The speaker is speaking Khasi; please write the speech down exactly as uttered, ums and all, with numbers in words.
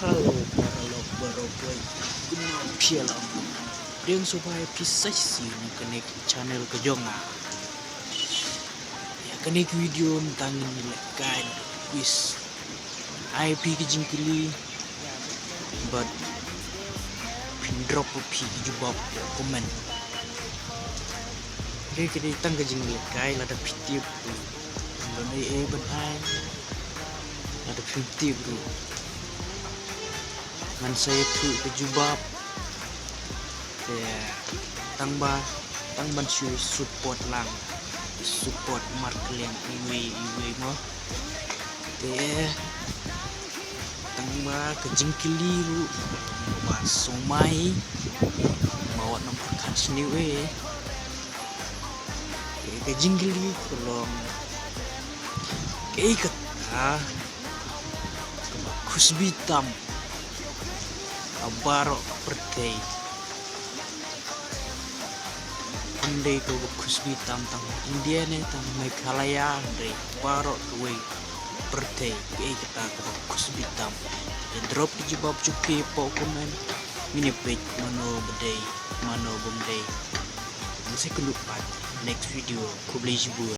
Hello paralok baroh kawei, kumno phi ïa long? Dang sngewbha ïa phi sa shisien na kane ka channel ka jong nga. Ïa kane ka video mynta ngin lehkai quiz. Ai phi ka jingkylli bad phin drop phi ka jubab ha comment. Te ka dei tang ka jinglehkai, lada phi tip ruh, don ei ei ban ai. Lada phim tip ruh, ngan sa ïathuh ka jubab. Te tang ba, tang ban shu support lang, support markylliang iwei iwei mo. Te tang ba ka jingkylli ruh ba sngewmai, ba wat nang pyrkhat shane eh. Te ka jingkylli ka long, kaei kata kaba khushbi tam ha baroh ka pyrthei? Kam dei kaba khushbi tam tang India ne tang Meghalaya, hynrei baroh kawei pyrthei, kaei kata kaba khushbi tam? Ïa drop ka jubab jong phi hapoh comment. Ngin ïa peit mano ba dei, mano bym dei. Ngin sa ïakynduh pat next video. Khublei shibun.